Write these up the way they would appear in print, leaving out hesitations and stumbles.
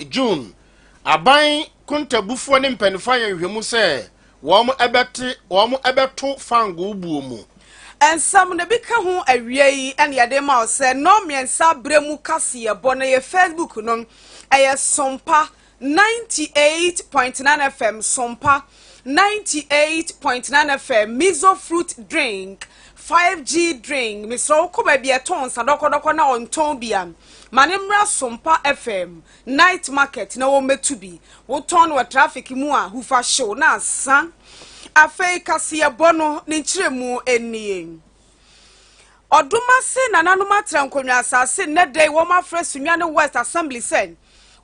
June aban kontabufoɔ ne mpanimfoɔ ayɛ nhwɛmu sɛ wɔn ɛbɛte wɔn ɛbɛto fangoo buo mu. Nsɛm no bi ka ho awia yi ɛna yɛde ma wo sɛ nnɔn 3 berɛ mu kaseɛbɔ no yɛ Facebook no, ɛyɛ Sompa 98.9 FM, Sompa 98.9 FM. Mizo fruit drink, 5G drink, mesrɛ wokɔ baabi a ɛtɔn nsa dɔkɔdɔkɔ na ɔntɔn bi a, ma ne mmra Sompa FM Night Market na wɔmmɛtu bi. Wotɔn no wɔ traffic mu a, hufa hyew na asa. Afei kaseɛbɔ no ne nkyerɛmu nie. Ɔdomase nananom atena nkonnwa asase nnɛ da yi, wɔn afrɛ Sunyani West Assembly sɛ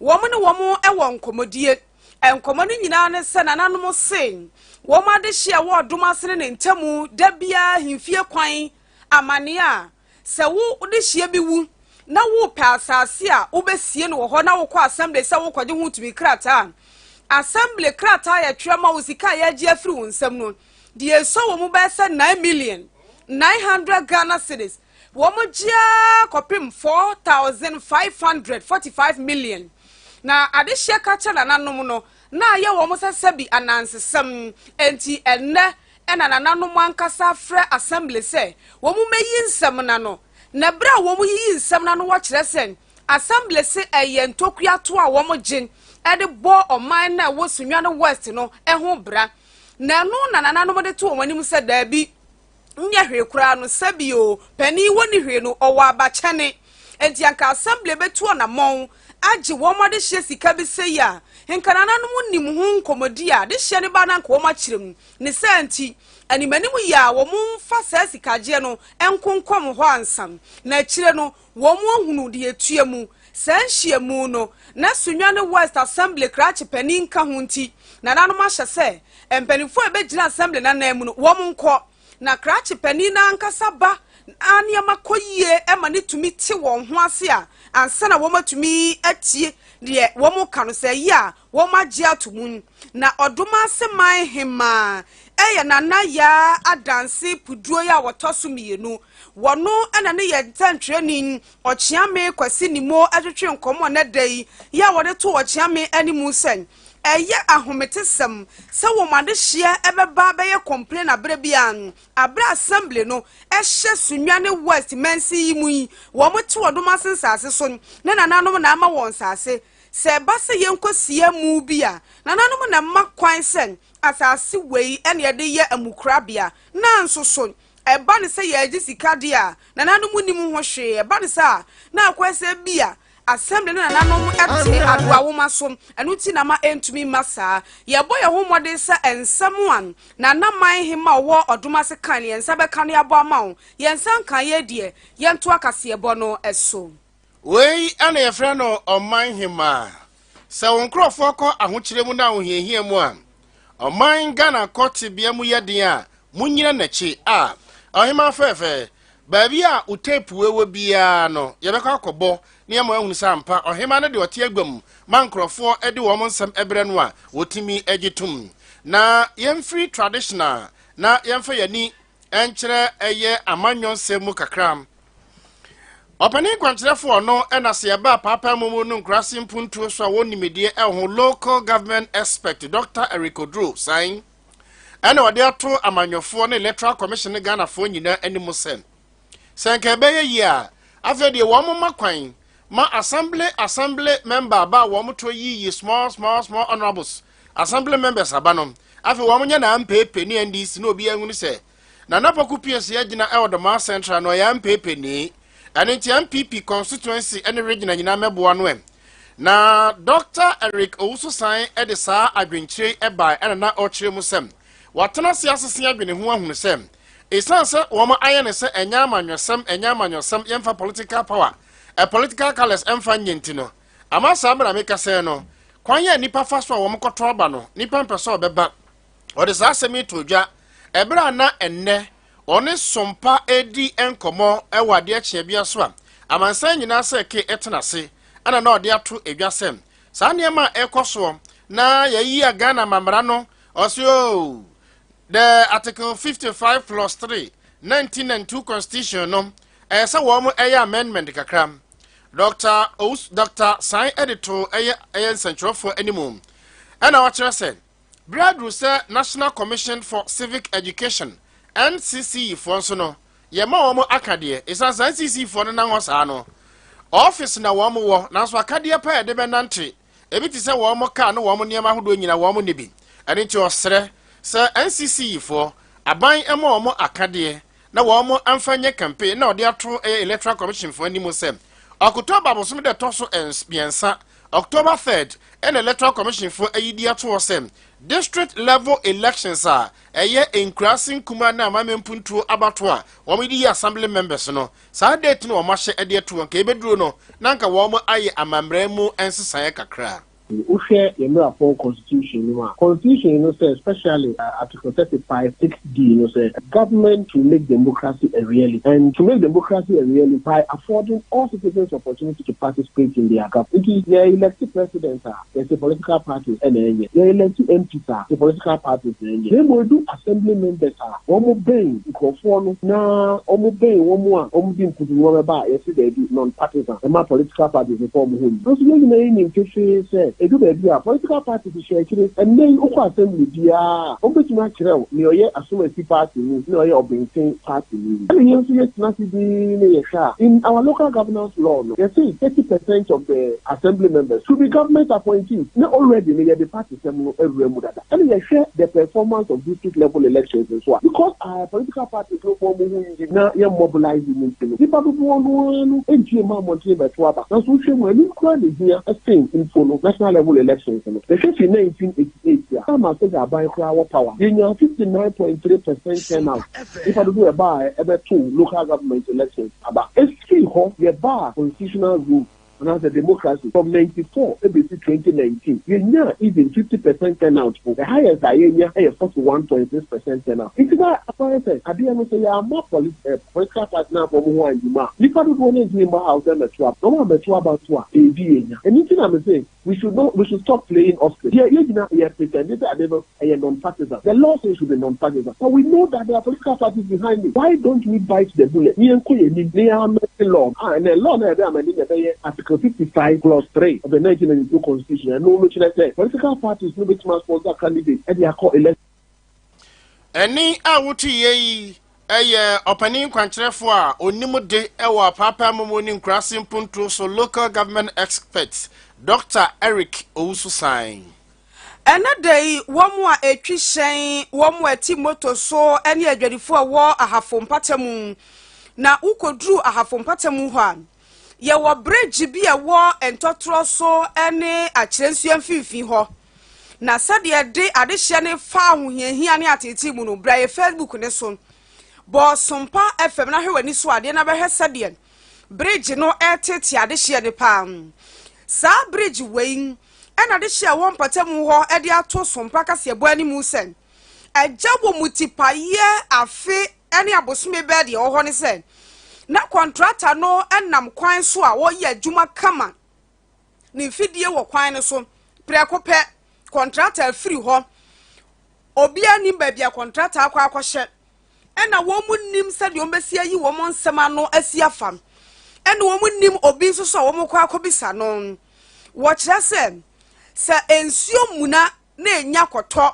wɔn ne wɔn wɔ nkɔmmɔdie. Nkɔmmɔ no nyinaa ne sɛ nananom se wɔn adehye a ɛwɔ Ɔdomase ne ne ntamu da biara ahemfie kwan amanneɛ a sɛ wo de hyia bi wu na wopɛ asase a wobɛsie no wɔ hɔ na wokɔ assembly sɛ wokɔgye ho tumi krataa, assembly krataa yɛtwerɛ ma wo, sika a yɛagye afiri wo nsam no deɛ, ɛsɔ wɔ mu bɛyɛ sɛ 9 million 900 Ghana cedis. Wɔn gyea kɔpem 4,545 million na adehyeɛ ka kyerɛ nananom no na ayɛ wɔn sɛ sɛbi anansesɛm. Nti ɛnnɛ ɛna nananom ankasa frɛ assembly sɛ wɔn mɛyi nsɛm na no, na berɛ a wɔn yiyi nsɛm na no, wɔkyerɛ sɛ assembly se ɛyɛ ntokuato a wɔn gye ɛde bɔ ɔman na ɛwɔ Sunyani West no ɛho bra, na ɛno na nananom de to wɔn anim sɛ daabi, nyɛ hwee koraa no, sɛbi o, panin wɔ ne hwee no ɔwɔ abakyɛne. Nti anka assembly bɛtu ɔnamɔn agye wɔn adehyɛ sika bi sɛ yi a, nka nananom nim ho nkɔmmɔdi a adehyɛ no ba na nka wɔn akyerɛ mu ne sɛ nti animanim yi a wɔn mfa saa sikagyeɛ no nkonkɔm hɔ ansa na akyire no wɔn ahunu deɛ etua mu. Saa nhyiamu no na Sunyani West Assembly krakye panin ka ho, nti nananom ahyɛ sɛ mpanimfoɔ a ɛbɛgyina assembly nanan mu no wɔn nkɔ na krakye panin n'ankasa ba a nneɛma kɔ yie ma ne tumi te wɔn ho ase a ansa na wɔn atumi atie deɛ wɔn ka no sɛ yi a wɔn agye ato mu. Na Ɔdom ase man hemaa ɛyɛ Nana Yaa Adanse Puduo yi a wɔtɔ so mmienu, wɔno ɛna ne yɛ ntɛntwerɛni Ɔkyeame Kwasi Nimo ɛtwetwe nkɔmmɔ ne da yi yɛ a wɔde to Ɔkyeame anim sɛ ɛyɛ ahometesɛm sɛ wɔn adehyeɛ ɛbɛba bɛyɛ complain abere bia abere assembly no ɛhyɛ Sunyani West mansin yi mu yi, wɔn te Ɔdom ase nsase so ne nananom na ama wɔn nsase. Sɛ ɛba sɛ yɛnkɔ sie mu bi a, nananom na mma kwan sɛ asase wei ɛna yɛde yɛ amukurabea, na nso so ɛba ne sɛ yɛgye sika deɛ a, nananom nim ho hwee. Ɛba ne sɛ a na akɔyɛ sɛ bi a assembly ne nananom ɛte adoawoma so, ɛno nti na ma ɛntumi mma saa. Yɛbɔ yɛn ho mmɔden sɛ nsɛm a nanaman hema ɔwɔ Ɔdom ase kan yɛn nsa bɛka no, yɛabɔ ama wo. Yɛn nsa nka yɛ deɛ, yɛnto akaseɛbɔ no so. Wei ɛna yɛfrɛ no ɔman hemaa. Sɛ wo nkurɔfoɔ kɔ ahokyerɛ mu na ahohiahia mu a, ɔman Ghana kɔ tebea mu yɛ den a, monyina n'akyi a ɔhema fɛɛfɛ. Baabi a wo tape wɔ biara no, yɛbɛkɔ akɔbɔ ne yɛma ahunu sɛ ampa ɔhema no de ɔte agua mu ma nkurɔfoɔ de wɔn nsɛm ɛbrɛ no a wɔtumi agye tom. Na yɛmfiri traditional na yɛmfa yɛni ɛnkyerɛ ɛyɛ amanyɔ nsɛm mu kakra. Ɔpanin kwankyerɛfoɔ no ɛna sɛ yɛba paapaa mu mu no nkurase mpuntuo so a wɔn nimdeɛ ɛwɔ ho, local government expert Dr Eric Oduro San, ɛna ɔde ato amanyɔfoɔ ne Electoral Commission ne Ghanafoɔ nyinaa anim sɛ nka ɛbɛyɛ yie a, afei deɛ wɔn ma kwan ma assembly member aba a wɔn to yiyi small small small honourables assembly members aba no, afei wɔn nyɛ na NPP ne NDC na obi ahunu sɛ Nana Poku PS agyina ɛwɔ Dɔmaa Central na ɔyɛ NPP ni, ɛno nti NPP constituency ne regional nyinaa mɛboa no ɛ. Na Dr Eric Owusu San de saa adwenkyerɛ ɛbae, ɛna na ɔkyerɛ mu sɛ watena ase asese adwene ho ahunu sɛ ɛsiane sɛ wɔn ayɛ ne sɛ ɛnyɛ amanyɔsɛm, ɛnyɛ amanyɔsɛm, yɛmfa political power ɛ political colours ɛmfa nyɛ, nti no ama saa mmerɛ a meka sɛn no, kwan yɛ nnipa fa so a wɔn kɔtɔ aba no, nnipa mpɛ sɛ ɔbɛba. Ɔde saa asɛm yi to dwa ɛberɛ a na ɛnnɛ ɔne Sompa edi nkɔmmɔ ɛwɔ adeɛ kyea bi so a amansan nyinaa sɛ ke ɛtena ase, ɛna na ɔde ato edwa sɛ saa nneɛma a ɛkɔ soɔ na yɛyi a Ghana mamara no, ɔsi o, the article 55 plus 3 1992 constitution no, ɛyɛ sɛ wɔn ɛyɛ amendment kakra. Dr. Owusu Dr. San de to ɛyɛ ɛyɛ nsɛntwerɛfoɔ anim ɛna wakyerɛ sɛ bere aduru sɛ National Commission for Civic Education, NCCE foɔ nso no yɛma wɔn akadeɛ, ɛsiane sɛ NCCE foɔ no nan hɔ saa no office na wɔn wɔ, nanso akadeɛ pa yɛde bɛnante ebi te sɛ wɔn kaa ne wɔn nneɛma ahodoɔ nyina wɔn ne bi. Ɛno nti ɔsrɛ sɛ NCCE foɔ aban ma wɔn akadeɛ na wɔn amfa nyɛ campaign, na ɔde ato ɛyɛ Electoral Commission foɔ anim sɛ October abosom de ɛtɔ so 3, October 3rd, ɛna Electoral Commission foɔ ayi di ato hɔ sɛ district level elections a ɛyɛ nkuraase nkuma ne amame mpuntuo abato a wɔn de yi assembly members no, saa date no wɔn ahyɛ de ato wɔn nka ebeduro no na nka wɔn ayɛ amammerɛ mu nsesaeɛ kakra. Wohwɛ yɛn mmerɛpɔn constitution no mu a, constitution no sɛ, especially Article 35(6)(d) no sɛ government to make democracy a reality, and to make democracy a reality by affording all citizens opportunity to participate in their government. Nti yɛ elect president a, yɛsɛ political parties ɛna ɛnyɛ. Yɛ elect MPs a, yɛ political parties na ɛnyɛ. Na emu edu assembly members a wɔn bɛn nkurɔfoɔ no na wɔn bɛn wɔn a wɔn di nkutu wɔn bɛba a, yɛsɛ dɛbi, non partisan, ɛma political parties nfa wɔn ho nyi. Nso yɛn nyinaa yɛ nim fefee sɛ edu baabi a political parties hyɛ akyire. Ɛnɛ yi wokɔ assembly biara, wɔn bɛtumi akyerɛ wo nea ɔyɛ Asomasi party ni, nea ɔyɛ Ɔbɛnten party ni. Ɛna yɛn nso yɛtena ase bi ne yɛhwɛ a, in our local governance law no, yɛsɛ 30% of the assembly members should be government appointees, na already no yɛde party sɛm no awura mu dada. Ɛna yɛhwɛ the performance of district level elections nso a, because our political parties no fɔ ɔmo ho yi na yɛ mobilize mu nti no, nipa dodoɔ no ara no ntie ma mmɔnten bɛto aba. Nanso wohwɛ mu ɛni kura ne hia ɛsen mpo no, national level elections no, yɛhwɛ fi 1988 a ama sɛdeɛ aban koraa wɔ power, yɛnya 59.3% turnout, nipa dodoɔ ɛba a ɛbɛto local government elections aba. Esiri hɔ yɛba a constitutional rule anaasɛ democracy from 94 ebesi 2019, yɛnya even 50% turnout po, the highest a yɛnya ɛyɛ 41.6% turnout. Nti na akɔyɛ sɛ adeɛ no sɛ yɛama political party na abɔ mo ho anyima a, nipa dodoɔ no ntumi mba house ɛmɛto aba, na wɔn amɛto aba nso a ebi yɛnya. Ɛni ti na mi sɛ we should stop playing ostrich. Yɛ yɛ gyina yɛ pretend sɛ ade no ɛyɛ non-partisan. The law says it should be non-partisan, but we know that there are political parties behind it. Why don't we bite the bullet ní yɛn kɔ yɛn nim ní yɛn amend law ah? Ɛnɛ law na yɛbɛ amend na ɛbɛyɛ Article 55 clause 3 of the 1992 constitution. Ɛno no kyerɛ sɛ political parties no bɛtumi sponsor candidate ɛde akɔ election. Ɛne a wote yɛ yi ɛyɛ ɔpanin kwankyerɛfoɔ a onim de ɛwɔ apaapaa mu ne nkuraase mpuntuo so, local government expert, Dr. Eric Owusu San. Ɛnɛ da yi, wɔn a etwi hyɛn, wɔn a ɛte moto so ne adwadifoɔ a ɛwɔ Ahafo mpata mu, na wokɔduru Ahafo mpata mu hɔ a, yɛwɔ bridge bi a ɛwɔ Ntɔtorɔ so ne Akyerɛnsuo mfimfini hɔ, na sɛdeɛ de adehyeɛ ne fa ahohiahia ne atete mu no, bra yɛ Facebook ne so, bɔ Sompa FM na hwɛ w'ani so adeɛ na bɛhwɛ sɛdeɛ bridge no ɛtete adehyeɛ ne paa. Saa bridge wei ɛna adehyeɛ a ɛwɔ mpata mu hɔ ɛde ato Sompa kaseɛbɔ anim sɛ ɛgya wɔ mu tipayɛ afe ɛne abosome bɛɛ. Deɛ ɛwɔ hɔ ne sɛ na contractor no ɛnam kwan so a wɔyɛ adwuma kama ne mfidie wɔ kwan no so. Prɛko pɛ, contractor afiri hɔ, obiara nim baabi a contractor akɔ akɔhyɛ, ɛna wɔn mu nim sɛdeɛ wɔn bɛsi ayi wɔn nsɛm ano asi afa, ɛna wɔn mu nim obi nso so a wɔn kɔ akɔbisa no. Wɔkyerɛ sɛ sɛ nsuo muna na enya kɔtɔ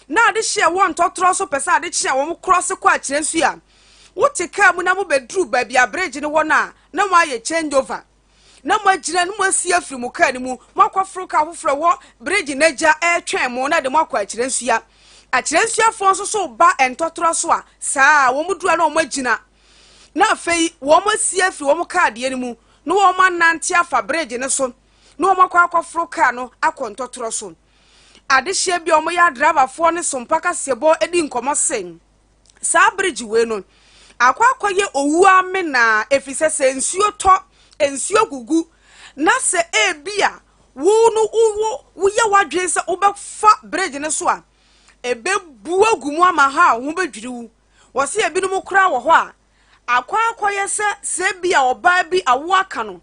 na ade hyɛ wɔn ntɔtorɔ so pɛ sɛ ade kye a wɔn korɔ se kɔ akyerɛ nsuo a wote kaa mu na mo bɛduru baabi a bridge no wɔ no a, na mo ayɛ change over na mo agyina no, mo asi afiri mo kaa no mu, mo akɔforo kaa foforɔ wɔ bridge n'agya ɛretwɛn mo na de mo akɔ akyerɛ nsua. Akyerɛ nsuafoɔ nso so ba ntɔtorɔ so a, saa wɔn duru a na wɔn agyina, na afei wɔn asi afiri wɔn kaa deɛ no mu na wɔn anante afa bridge no so na wɔn akɔ akɔforo kaa no akɔ ntɔtorɔ so. Adehyeɛ bi a wɔyɛ adrabafoɔ ne Sompa kaseɛbɔ di nkɔmɔ sen saa bridge wei no akɔ akɔyɛ owu amena, ɛfiri sɛ sɛ nsuo tɔ, nsuo gugu, na sɛ ebi a wo no wo woyɛ w'adwene sɛ wobɛfa bridge no so a, ebebu agu mu ama ha a wo ho bɛdwiri wo. Wɔsi ebinom koraa wɔ hɔ a akɔ akɔyɛ sɛ sɛ bi a ɔbaa bi awo aka no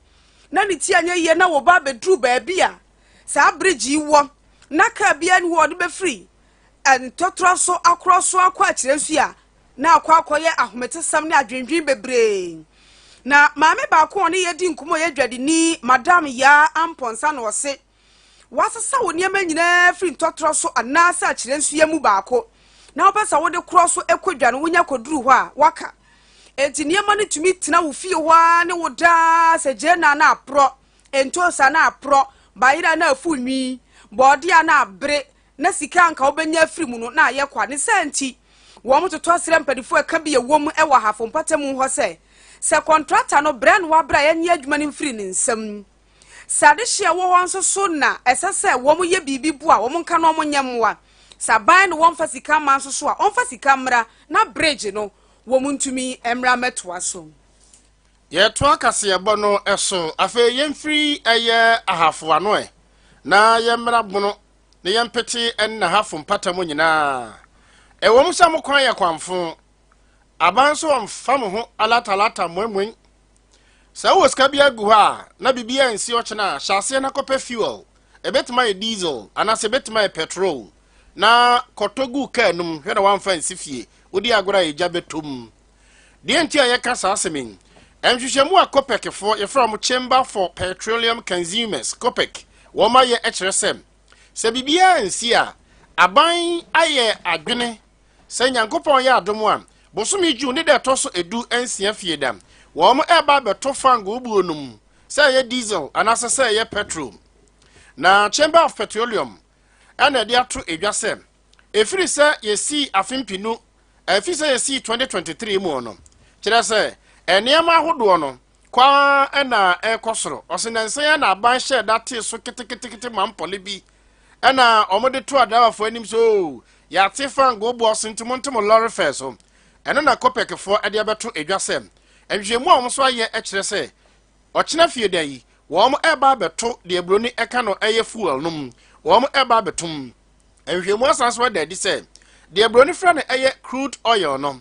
na ne ti anyɛ yie na wɔba abɛduru baabi a saa bridge yi wɔ na kaa biara ni hɔ ɔde bɛfiri ntɔtorɔ so akorɔ so akɔ akyerɛ nso a, na akɔ akɔyɛ ahometesɛm ne adwendwen bebree. Na maame baako a ɔne yɛ di nkɔmmɔ yɛ dwadini Madam Yaa Ampɔnsa na ɔse wasesa wo nneɛma nyinaa firi ntɔtorɔ so anaasɛ akyerɛ nsuya mu baako na wopɛ sɛ wode korɔ so kɔ dwa no, wonya kɔduru hɔ a waka. Enti nneɛma no tumi tena wo fie hɔ ara ne wo daa sɛ gyeena na aporɔ, ntoosa na aporɔ, bayerɛ na afu nwi, bɔɔdeɛ na abere, na sika anka wobɛnya afiri mu no na ayɛ kwa. Ne saa nti, wɔn totɔ srɛ mpanimfoɔ a ɛka bi ɛwɔ mu wɔ Ahafo mpɔtamu hɔ sɛ, sɛ kɔntrata no brɛ no wabrɛ a yɛnyɛ adwuma no mfiri ne nsam. Sɛ adehyeɛ wɔ hɔ nso so na ɛsɛ sɛ wɔn yɛ biribi boa wɔn nka na wɔn nyɛ mmoa. Sɛ aban no wɔmfa sika mma nso so a, ɔmfa sika mmra na bridge no wɔn ntumi mmra mmɛtoa so. Yɛtoa kaseɛbɔ no so. Afei yɛmfiri ɛyɛ Ahafo ano ɛ, na yɛmmra Bono na yɛmpete ɛne n'ahafo mpata mu nyinaa. Ɛwɔ mu sɛ mo kwan yɛ kwamfo, aban nso ɔmfa mo ho alatalata moemoe. Sɛ wowɔ sika bi agu hɔ a, na biribi ansi ɔkyena a, hyɛ aseɛ na kɔpɛ fuel. Ɛbɛtumi ayɛ diesel anaasɛ ɛbɛtumi ayɛ petrol na kɔtɔ gu kaa no mu, hwɛ na woamfa ansi fie. Wodi agorɔ a egya bɛtɔ mu. Deɛ nti a yɛka saa asɛm yi, nhwehwɛmu a COPEC foɔ, yɛfrɛ wɔn Chamber for Petroleum Consumers, COPEC, wɔn ayɛ kyerɛ sɛ, sɛ biribiara nsi a, aban ayɛ adwene sɛ Nyankopɔn yɛ adom a, bosome June ne da ɛtɔ so 16 fie da, wɔn ɛreba abɛto fangoo buo no mu, sɛ ɛyɛ diesel anaasɛ sɛ ɛyɛ petrol. Na Chamber of Petroleum ɛna ɛde ato edwa sɛ, ɛfiri sɛ yɛsii afe mpinu ɛfiri sɛ yɛsii 2023 mu no, kyerɛ sɛ nneɛma ahodoɔ no kwaa ɛna ɛrekɔ soro. Ɔse nansa yi na aban hyɛɛ da tee so keteketekete ma mpɔle bi ɛna wɔde to adrabafoɔ anim sɛ oo yɛate fangoo boɔ so nti monte mo lɔre fare so. Ɛno na COPEC foɔ ɛde abɛto edwa sɛ nhwehwɛmu a wɔn nso ayɛ kyerɛ sɛ ɔkyena fie da yi wɔn ɛreba abɛto deɛ buroni ɛka no ɛyɛ fuel no mu, wɔn ɛreba abɛtom. Nhwehwɛmu asan so ada adi sɛ deɛ buroni frɛ no ɛyɛ crude oil no,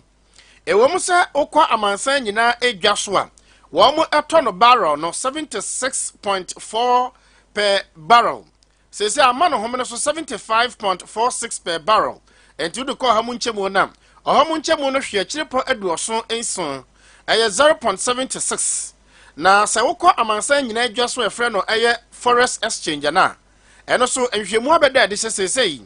ɛwɔ mu sɛ wokɔ amansan nyinaa edwa so a wɔn ɛtɔ no barrel no 76.4 per barrel, sese ama no home no so 75.46 per barrel. Nti wode kɔ ɔha mu nkyɛmu no a, ɔha mu nkyɛmu no hwɛ akyire pɔ 77, ɛyɛ 0.76. Na sɛ wokɔ amansan nyinaa dwa so a ɛfrɛ no ɛyɛ forex exchange ana, ɛno so nhwehwɛmu abɛda adi sɛ seesei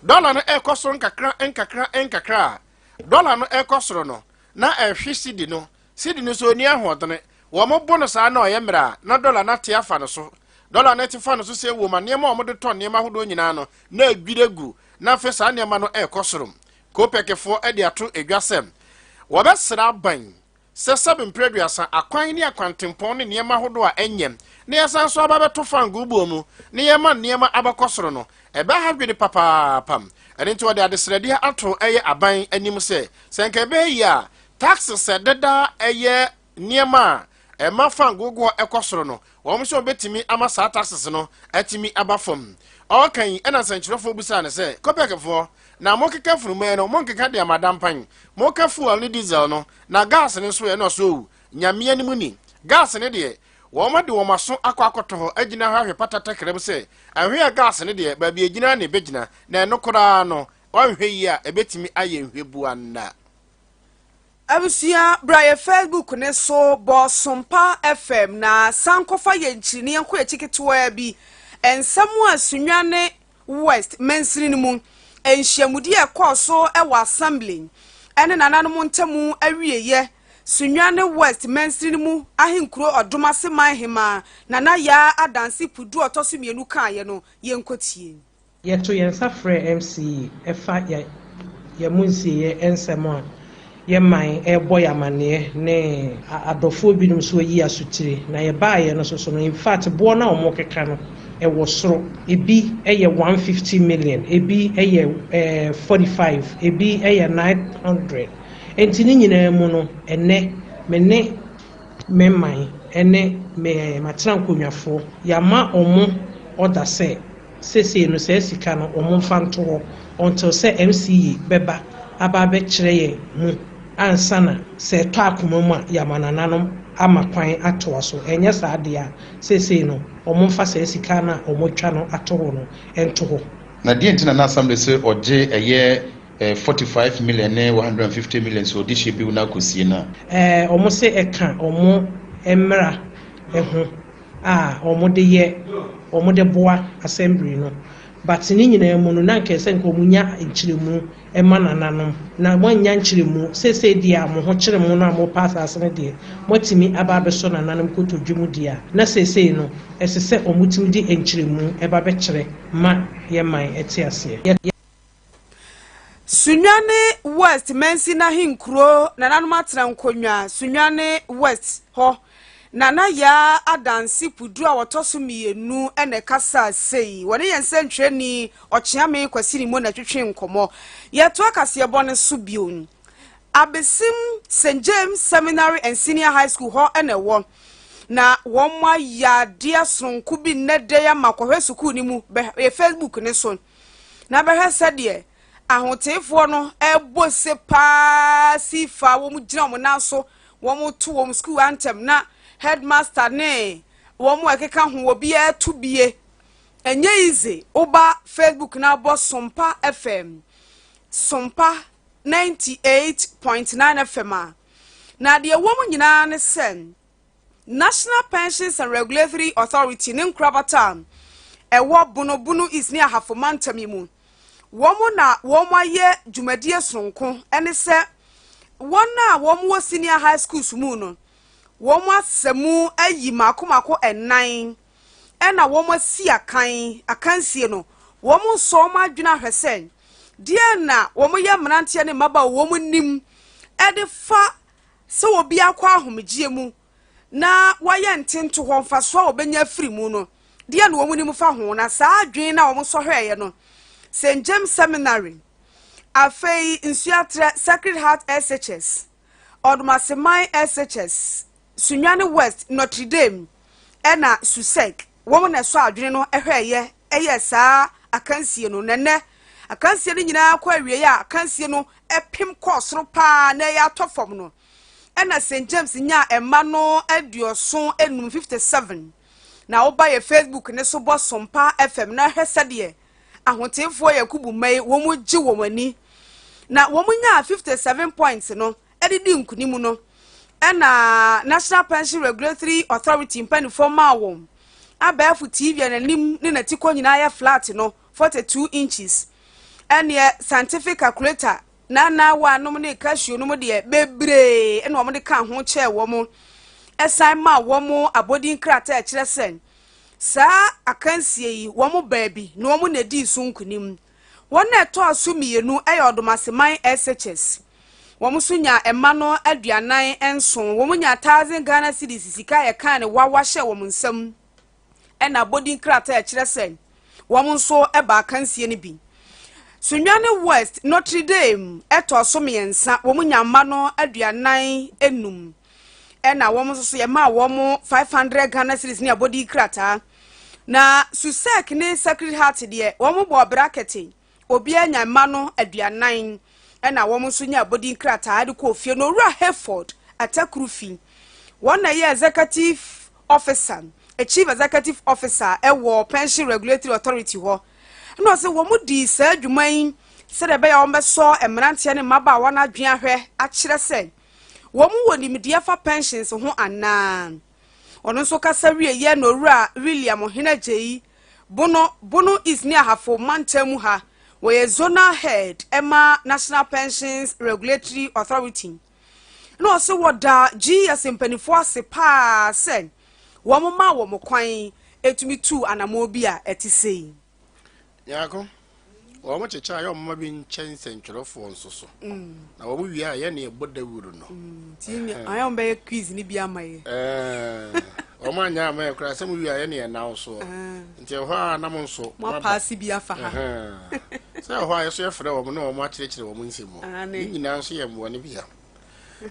dɔla no ɛrekɔ soro nkakra nkakra nkakra a dɔla no ɛrekɔ soro no na ɛhwe sidi no. Sidi no so ɔni ahoɔdene, wɔn bo no saa na ɔyɛ mmerɛ a na dɔla no ate afa no so. Dɔla no ate fa no so sɛ wɔ ma nneɛma a wɔde tɔ nneɛma ahodoɔ nyinaa no na adwiri agu, na afei saa nneɛma no ɛrekɔ soro. COPEC foɔ de ato edwa sɛ wɔbɛsrɛ aban sɛ sɛbe mpere 30 akwan ne akwantempɔn ne nneɛma ahodoɔ a ɛnyɛ na yɛsan so aba bɛto fangoo buo mu na yɛma nneɛma abɛkɔ soro no, ɛbɛha dwene papaapa. Ɛno nti wɔde adesrɛdeɛ ato ɛyɛ aban anim sɛ sɛ nka ɛbɛyɛ yie a, taxes sɛ deda ɛyɛ nneɛma a ɛma fangogoɔ ɛkɔ soro no, wɔn nso wɔbɛtumi ama saa taxes no atumi aba fam. Ɔreka yi ɛna nsɛnkyerɛfoɔ bisaa no sɛ, COPEC foɔ na mokeka funuma no, monkeka de ama dampan, moka fuel ne diesel no, na gas no nso ɛno so owu Nyame anim ni, gas no deɛ wɔn de wɔn aso akɔ akɔtɔ hɔ agyina hɔ ahwɛ patata kram sɛ ahwɛ a gas no deɛ baabi egyina na ebɛgyina, na ɛno koraa no wɔnhwɛ yie a ɛbɛtumi ayɛ nhwɛbua nna. Abusua, bra yɛ Facebook ne so bɔ Sompa FM na san kɔfa yɛn nkyiri ne yɛnkɔ akyi ketewaa bi. Nsɛm a Sunyani West mansini no mu nhyiamudi a ɛkɔɔ so wɔ assembly ne nananom ntamu awieeɛ. Sunyani West mansini no mu ahenkuro Ɔdomase man hemaa Nana Yaa Adanse Pudu a ɔtɔ so mmienu kaeɛ no, yɛnkɔtie. Yɛto yɛn nsa frɛ MCE ɛfa yɛ yɛn mu nsieɛ nsɛm a yɛ man ɛrebɔ yɛ amanneɛ ne adɔfoɔ binom nso ayi asotire na yɛbaeɛ no nso so no, in fact, boɔ no a wɔn keka no ɛwɔ soro. Ebi yɛ 150 million, ebi yɛ 45, ebi yɛ 900. Nti ne nyinaa mu no, ɛnɛ me ne me man ne me matena nkonnwafoɔ yɛama ɔmo ɔda sɛ seesei no saa sika no ɔmo mfa nto hɔ until sɛ MCE bɛba aba abɛkyerɛ yɛn mu ansa na sɛ ɛtɔ akoma mu a yɛama nananom ama kwan atoa so. Ɛnyɛ saa deɛ a, seesei no ɔmo mfa saa sika no a ɔmo twa no ato hɔ no nto hɔ. Na deɛ nti na na assembly sɛ ɔgye ɛyɛ 45 million ne 150 million sɛ ɔde hyɛ biw no akɔsie no a? Ɔmo sɛ ɛka ɔmo. mmara ho a wɔde yɛ wɔde boa assembly no but ne nyinaa mu no na nka ɛsɛ nka wɔn nya nkyerɛmu ma nananom na wɔannya nkyerɛmu seesei deɛ a mo ho kyere mo no a mopa asase no deɛ moatumi aba abɛsɔ nananom kotodwe mu deɛ a na seesei no ɛsɛ sɛ wɔtumi de nkyerɛmu ba bɛkyerɛ ma yɛn man te aseɛ. Sunyani West mansin ahenkuro nananom atena nkonnwa Sunyani West hɔ. Nana Yaa Adanse Pudu a ɔtɔ so mmienu na ɛkasaa sei. Wɔne yɛn nsɛntwerɛni Ɔkyeame Kwasi Nimo na ɛtwetwee nkɔmmɔ. Yɛtoa kaseɛbɔ no so bio. Abesim St. James Seminary and Senior High School hɔ na ɛwɔ. Na wɔayɛ adeɛ sononko bi nnɛ da yi ama kɔhwɛ sukuu no mu bɛ Facebook no so. Na bɛhwɛ sɛdeɛ ahoteefoɔ no ɛrebɔ se paa si fa wɔn gyina wɔn nan so wɔn to wɔn sukuu antɛm na headmaster ne wɔn a ɛkeka ho obiara to bie ɛnyɛ easy woba Facebook na abɔ Sompa FM Sompa 98.9 FM a na deɛ ɛwɔ mu nyinaa ne sɛ National Pensions and Regulatory Authority ne nkorabata a ɛwɔ Bono, Bono East ne Ahafo mantam yi mu. Wɔn na wɔn ayɛ dwumadie sononko ne sɛ wɔn a wɔn wɔ senior high schools mu no, wɔn asɛ mu ayi mako mako ɛnan ɛna wɔn asi akan akansie no wɔn nsɔ wɔn adwene ahwɛ sɛ deɛ na wɔn yɛ mmeranteɛ ne mmabaawa wɔn nim ɛde fa Sɛ obi akɔ ahomegyeɛ mu na wayɛ ntentohɔ, mfasoɔ a ɔbɛnya afiri mu no, deɛ na wɔn nim fa ho? Na saa adwene no a wɔn sɔhwɛeɛ no, St. James Seminary, afei Nsuatrɛ Sacred Heart SHS, Ɔdomaseman SHS, Sunyani West, Notre Dame, ɛna Susec, wɔn na ɛsɔ adwene no hwɛeɛ yɛɛ saa akansie no. Na ɛnnɛ, akansie no nyinaa kɔ awieeɛ a akansie no pem kɔɔ soro paa na ɛyɛ atɔ fam no, ɛna St. James nyaa mma no 75, 57. Na woba yɛ Facebook ne so bɔ Sompa FM na hwɛ sɛdeɛ ahoteefoɔ Yakubu mma yi wɔn gye wɔn ani. Na wɔn nyaa 57 points no de di nkunim no, ɛna National Pension Regulatory Authority mpanimfoɔ maa wɔn abɛɛfo TV a n'anim ne n'atikɔ nyinaa yɛ flat no 42 inches ɛneɛ scientific calculator na na wɔanom ne casio nom deɛ bebree ɛna wɔn de ka ho kyɛɛ wɔn ɛsan maa wɔn abɔdin krataa ɛkyerɛ sɛ saa akansie yi wɔn baabi na wɔn na edi so nkunim. Wɔn a ɛtɔɔ so mmienu yɛ Ɔdomaseman SHS. Wɔn nso nyaa mma no 47. Wɔn nyaa 1000 Ghana cedis sika a yɛkaa ne wawa hyɛɛ wɔn nsam ɛna abɔdin krataa a ɛkyerɛ sɛ wɔn nso baa akansie no bi. Sunyani West Notre Dame ɛtɔɔ so mmiɛnsa. Wɔn nyaa mma no 45 ɛna wɔn nso so yɛmaa wɔn 500 Ghana cedis ne abɔdin krataa. Na Susek ne Sacred Heart deɛ, wɔn bɔɔ brakɛte, obiara nya mma no 40, ɛna wɔn nso nya abɔdin krataa de kɔɔ fie. Na Owura Hayford Atakuru fi, wɔn na ɛyɛ Executive Officer, Chief Executive Officer ɛwɔ Pension Regulatory Authority hɔ. Ɛna ɔsɛ wɔn dii saa dwuma yi sɛdeɛ ɛbɛyɛ a wɔbɛsɔ mmeranteɛ ne mmabaawa no adwene ahwɛ akyerɛ sɛ wɔn wɔ nimdeɛ fa pensions ho anaa. Ɔno nso kasa wieeɛ na Owura William Ohene-Agyei, Bono, Bono East ne Ahafo mantam mu ha, wɔyɛ Zonal Head ma National Pensions Regulatory Authority. Na ɔse wɔda GES mpanimfoɔ ase paa sɛ wɔn maa wɔn kwan tumi tuu anamɔn bi a ɛte sei. Nyarko, wɔn kyekyɛ a yɛ wɔn mma bi nkyɛ nsɛntwerɛfoɔ nso so. Na wɔn wie a yɛ ne ɛbɔ dawuro no. Nti ayɛ wɔn bɛyɛ quiz ni bi ama yɛ. Wɔn anyɛ ama yɛ koraa sɛ mo wie a yɛ ne ɛnaw soɔ. Nti ɛhɔ a na mo nso. Mo apaase bi afa ha. Sɛ ɛhɔ a yɛso yɛfrɛ wɔn na wɔn akyerɛkyerɛ wɔn nsɛm mu. Ne nyinaa nso yɛ mmoa no bia.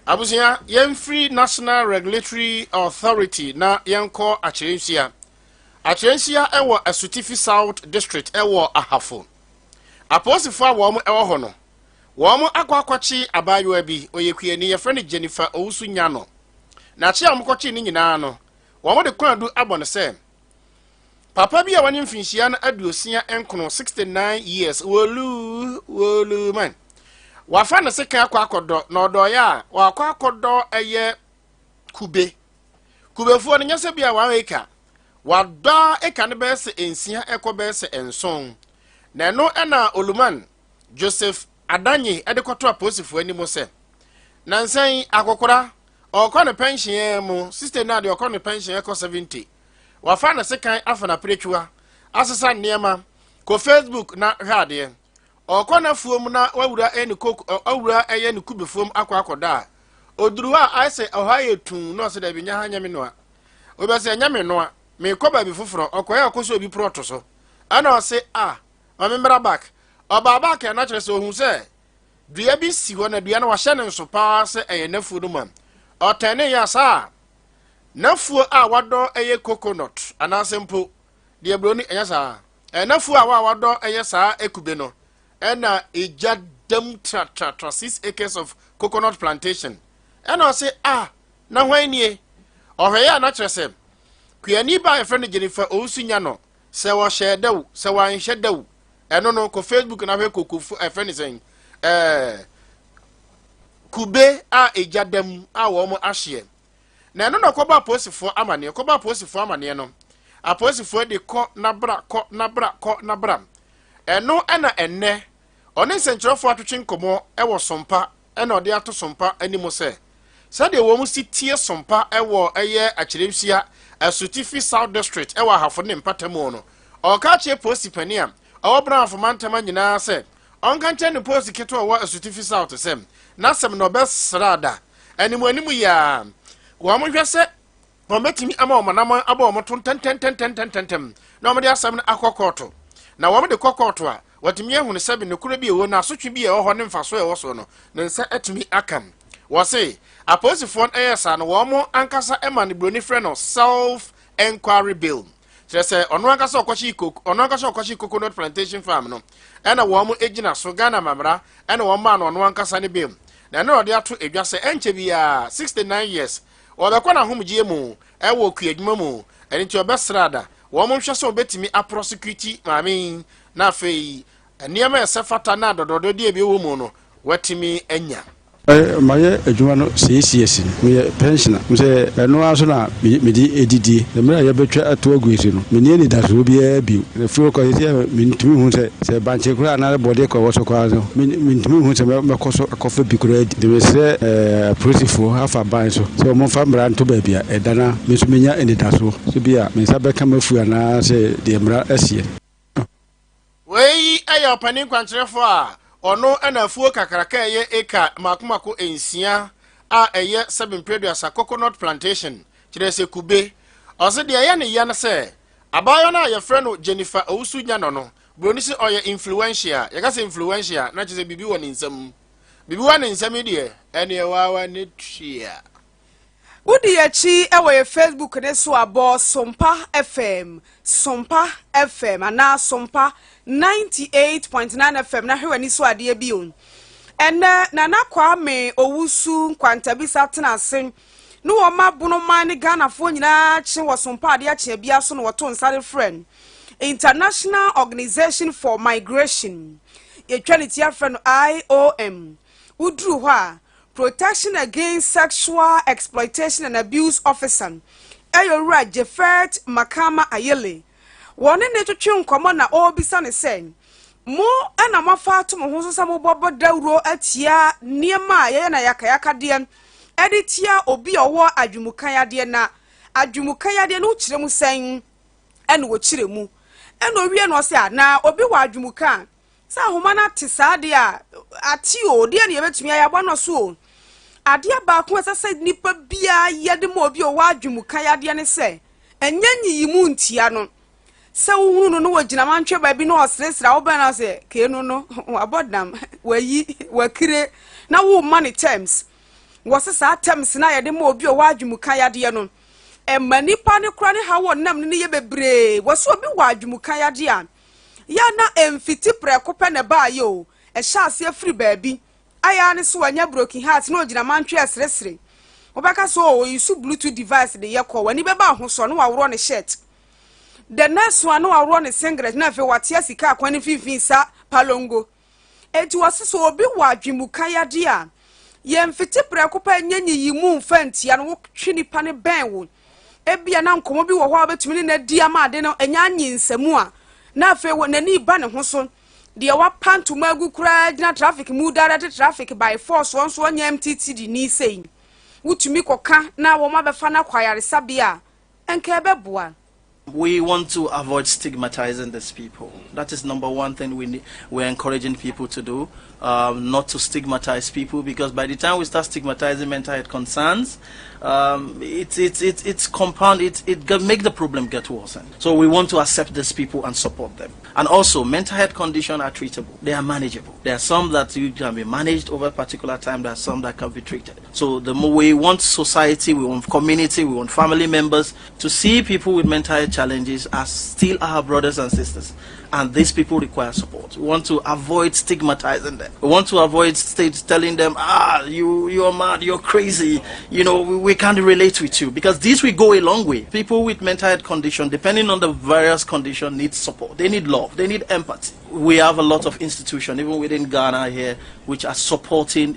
Abusua, yɛmfiri National Regulatory Authority na yɛnkɔ Akyerɛnhyia. Akyerɛnhyia wɔ Asutifi South District wɔ Ahafo. Apolisifo a wɔn wɔ hɔ no, wɔn akɔ akɔkye abaayewa bi, ɔyɛ kuani, yɛfrɛ no Jennifer Owusu Nyano. Na akye a wɔkɔkyee no nyinaa no, wɔn de kwaadu abɔ no sɛ papa bi a wɔne mfinhyia no 69, 69 years, wɔlu wɔlu man. Wafa ne sekan akɔ akɔdɔ, na ɔdɔeɛ a, wakɔ akɔdɔ ɛyɛ kube. Kubefoɔ no nyɛ sɛ bi a 1 acre, wadɔ a eka no bɛyɛ sɛ 6 ɛkɔ bɛyɛ sɛ 7. Na ɛno ɛna Oluman Joseph Adanye ɛde kɔto apolisifoɔ anim sɛ nansan akɔkora ɔkɔ ne pension mu 60 na deɛ ɔkɔ ne pension ɛkɔ 70, wafa ne sekan afa n'apiretwa asesa nneɛma. Kɔ Facebook na hwɛ adeɛ. Ɔkɔ n'afuom na wawura ɛyɛ ne koko, awura ɛyɛ ne kubefuom akɔ akɔda a oduru hɔ a ayɛ sɛ ɛhɔ ayɛ tum na ɔsɛ dɛbi nya ha nyɛ me noa, obi sɛ ɛnyɛ me noa, mekɔ baabi foforɔ. Ɔkɔyɛ ɔkɔ sɛ obi prɔto so ɛna ɔse a maame mmra back. Ɔbaa back ɛna kyerɛ sɛ ohun sɛ dua bi si hɔ na dua no wahyɛ ne nso paa sɛ ɛyɛ n'afuo no mu a ɔtɛn ne yɛ saa n'afuo a wadɔ ɛyɛ coconut anaasɛ mpo deɛ buroni ɛnyɛ saa ɛnafuo a wadɔ ɛyɛ saa ekube no ɛna egya dam tratratra, 6 acres of coconut plantation. Ɛna ɔse a na hwan nie? Ɔhwɛ yɛ a na kyerɛ sɛ kuani ba a yɛfrɛ no Jennifer Owusu nya no sɛ wɔhyɛ dɛw sɛ wɔanhyɛ dɛw. Ɛno no kɔ Facebook na hwɛ kokofo ɛfrɛ ne sɛn kube a egya dam a wɔn ahyeɛ. Na ɛno na ɔkɔbɔ apolisifoɔ amaneɛ. Kɔbɔ apolisifoɔ amaneɛ no, apolisifoɔ de kɔ nabra, kɔ nabra, kɔ nabra. Ɛno ɛna ɛnɛ ɔne nsɛnkyerɛfoɔ atwetwe nkɔmɔ ɛwɔ Sompa ɛna ɔde ato Sompa anim sɛ sɛdeɛ wɔn si tie Sompa ɛwɔ ɛyɛ Akyerɛmsia Asutifi South District ɛwɔ Ahafo ne mpatamu no, ɔka kyerɛ polisi panin a ɔwɔ Brong Ahafo mantama nyinaa sɛ ɔnka nkyɛn ne polisi ketewa ɔwɔ Asutifi South sɛ n'asɛm na ɔbɛsra da anim anim yi a wɔn hwɛ sɛ wɔn bɛtumi ama wɔn nam abɔ wɔn to ntɛntɛntɛntɛntɛntɛm na wɔn de asɛm no akɔ kɔɔto. Na wɔn de kɔ kɔɔto a, wɔtumi ahunu sɛbi nokoro bi ɛwɔ na asotwe bi a ɛwɔ hɔ ne mfaso a ɛwɔ so no ne nsa atumi akam. Wɔse apolisifoɔ no ɛyɛ saa no, wɔn ankasa ɛma no buroni frɛ no self enquiry bill, kyerɛ sɛ ɔno ankasa ɔkɔhye koko, ɔno ankasa ɔkɔhye coconut plantation farm no ɛna wɔn gyina so Ghana mamra ɛna wɔn maa no ɔno ankasa ne bill. Na ɛno na ɔde ato edwa sɛ ɛnkyɛ biara 69 years wɔbɛkɔ n'ahomgyeɛ mu ɛwɔ kuadwuma mu. Ɛno nti ɔbɛsra da wɔn nhwɛ sɛ wɔbɛtumi aprosecute maame yi na afei nneɛma a ɛsɛ fata na adɔdɔdɔ deɛ bi wɔ mu no watumi anya. Mayɛ adwuma no 6 years no, meyɛ pensioner sɛ ɛno ara so na mede ɛdidie. Mmerɛ a yɛbɛtwa ato agu so no, menni anidasoɔ biara bio. Firi kɔ sɛ mentumi hu sɛ bankye koraa anaa bɔdeɛ kɔ ɛwɔ so koraa no, mentumi hu sɛ mɛkɔ so akɔfa bi koraa adi. Nti mesrɛ apolisifoɔ afa ban so sɛ ɔmomfa mmara nto baabi a ɛda na me nso menya anidasoɔ sɛ bi a me nsa bɛka mafu anaa sɛ deɛ mmara asie. Wei yɛ ɔpanin kwankyerɛfoɔ a ɔno ɛna afuo kakraka a ɛyɛ eka mako 6 a ɛyɛ 7 mprɛduasa coconut plantation, kyerɛ sɛ kube. Ɔse deɛ ɛyɛ ne yɛ no sɛ abaayewa no a yɛfrɛ no Jennifer Owusu Nyano no, buroni sɛ ɔyɛ influential. Yɛka sɛ influential na kyerɛ sɛ biribi wɔ ne nsam. Biribi wɔ ne nsam yi deɛ ɛneɛ waawa ne tua. Wodi akyi wɔ yɛ Facebook ne so abɔ Sompa FM, Sompa FM anaa Sompa 98.9 FM na hwɛ w'ani so adeɛ bi o. Ɛnɛ Nana Kwame Owusu Nkwantabisa tena ase ne wɔn ma bonoman ne Ghanafoɔ nyinaa kye wɔ Sompa adeɛ akyea bia so na wɔto nsa de frɛ no International Organization for Migration, yɛtwa ne ti afrɛ no IOM. Woduru hɔ a, Protection Against Sexual Exploitation and Abuse Officer ɛyɛ owura Jefet Makama Ayele. Wɔne ne twetwe nkɔmmɔ na ɔrebisa ne sɛ, mo ɛna moafa ato mo ho so sɛ mobɔbɔ dawuro atia nneɛma a yɛyɛ na yakayakadeɛ ɛde tia obi a ɔwɔ adwemukan adeɛ, na adwemukan adeɛ no wokyerɛ mu sɛn? Ɛna wɔkyerɛ mu ɛna owie no ɔsɛ a na obi wɔ adwemukan sɛ ahoma no ate saa deɛ a ate o deɛ ne yɛbɛtumi ayɛ abɔ no so o. Adeɛ baako a ɛsɛ sɛ nipa biara yɛ de ma obi a ɔwɔ adwemukan adeɛ ne sɛ ɛnyɛ nyiyimu ntia no. Sɛ wohunu no no wɔgyina mantwɛ baabi na ɔseresere a wobɛn no sɛ kee no wabɔ dam, wayi wakire na woma ne terms. Wɔse saa terms no a yɛde ma obi a ɔwɔ adwemukan adeɛ no ɛma nipa ne kora ne ha wɔ nam no ne yɛ bebree. Wɔse obi wɔ adwemukan adeɛ a yɛ na mfiti prɛko pɛ na ɛbaayɛ o, ɛhyɛ aseɛ firi baabi ayɛ ne so wanya broken heart na ogyina mantwe ɛseresere, wobɛka sɛ o oyi so Bluetooth device de yɛ kɔ w'ani bɛba ahosuo no waworɔ ne shirt, the next one no waworɔ ne singlet na afei wate asika akwan ne mfimfini sa palongo. Eti wɔse sɛ obi wɔ adwemuka yadeɛ a yɛmfiti prɛko pɛ nyɛ nyiyimu mfa ntia no. Wotwe nipa ne bɛn wo. Ebia na nkɔmmɔ bi wɔ hɔ a wobɛtumi ne no adi ama ade no anya anyinsɛmu a, na afei n'ani reba ne ho so. Deɛ wapa ntoma agu koraa gyina traffic mu direct traffic by force wɔn nso ɔnyɛ MTTD ni sei. Wotumi kɔka na wɔn abɛfa no akɔ ayaresabea a, nka ɛbɛboa. We want to avoid stigmatizing these people. That is number one thing we're encouraging people to do, not to stigmatize people, because by the time we start stigmatizing mental health concerns, it's compound, it make the problem get worse. So we want to accept these people and support them. And also, mental health conditions are treatable. They are manageable. There are some that you can be managed over a particular time. There are some that can be treated. So the more we want society, we want community, we want family members to see people with mental health challenges as still our brothers and sisters. And these people require support. We want to avoid stigmatizing them. We want to avoid state telling them, you're mad, you're crazy, we can't relate with you. Because this will go a long way. People with mental health condition, depending on the various condition, need support. They need love. They need empathy. We have a lot of institutions, even within Ghana here, which are supporting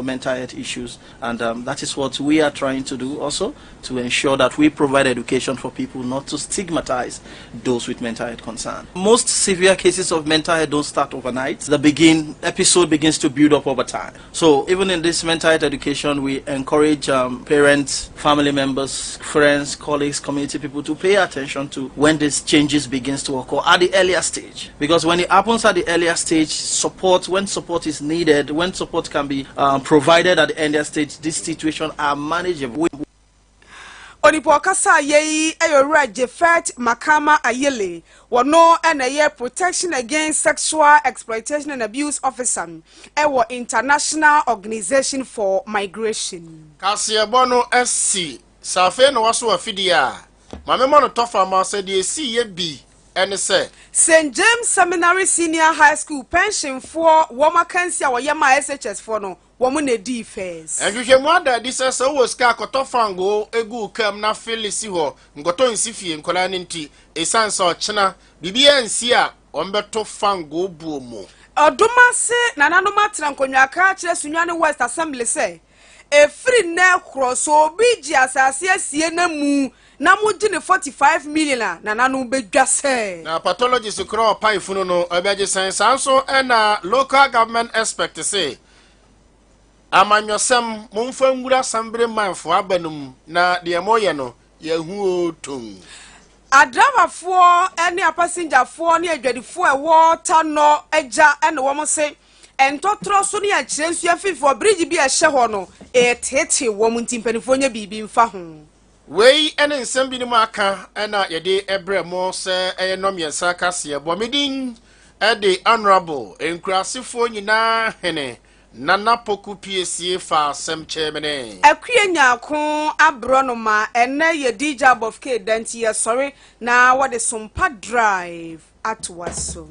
mental health issues. And that is what we are trying to do also, to ensure that we provide education for people not to stigmatize those with mental health concern. Most severe cases of mental health don't start overnight. The episode begins to build up over time. So even in this mental health education, we encourage parents, family members, friends, colleagues, community people to pay attention to when these changes begins to occur at the earlier stage. Because when it happens at the earlier stage, when support is needed, when support can be provided at the earlier stage, this situation are manageable. Onipa ɔkasa yɛyi ɛyɛ Owura Jefet Makama Ayele. Wɔno ɛna ɛyɛ Protection Against Sexual Exploitation and Abuse Officer ɛwɔ International Organization for Migration. Kaseɛbɔ no asi sɛ afei na waso afidie a maame ma no tɔfa ma sɛ deɛ esi yɛ bi ɛne sɛ St James Seminary Senior High School pensionfoɔ wɔn akansi a wɔyɛ ma SHS foɔ no, wɔn na edi first. Nhwehwɛmu ada adi sɛ sɛ wowɔ sika akɔtɔ fango egu kam na fili si hɔ nkɔtɔ nsi fie nkɔla no nti ɛsiane sɛ ɔkyena biribi ansi a wɔn bɛto fango buo mu. Ɔdomase nananom atena nkonnwa aka kyerɛ Sunyani West Assembly sɛ efiri nnɛ korɔ so obi gye asase asie na mu na mo gye ne 45 million a nananom bɛdwa sɛ. Na pathologist korɔ ɔpae funu no ɔbɛgye sɛn. Saa nso ɛna local government expert se amanyɔsɛm momfa nwura sambere manfo aba no mu na deɛ moyɛ no yɛhu o tom. Adrabafoɔ ne apasengyafoɔ ne adwadifoɔ a ɛwɔ Tanɔ agya ne wɔn se ntɔtorɔ so ne akyerɛ nsuo afifo bridge bi a ɛhyɛ hɔ no ɛɛteetee wɔn, nti mpanimfoɔ nyɛ biribi mfa ho. Wei ne nsɛm binom aka ɛna yɛde ɛbrɛ mo sɛ ɛyɛ nnɔmmiɛnsa kaseɛ bɔ. Me din ɛde Honorable nkurasefoɔ nyinaa hene Nana Poku Piesie fa asɛm kyɛmene. Akue Nyaako aborɔ no ma ɛnɛ yɛ DJ Above K da nti yɛsɔre na wɔde Sompa Drive atoa so.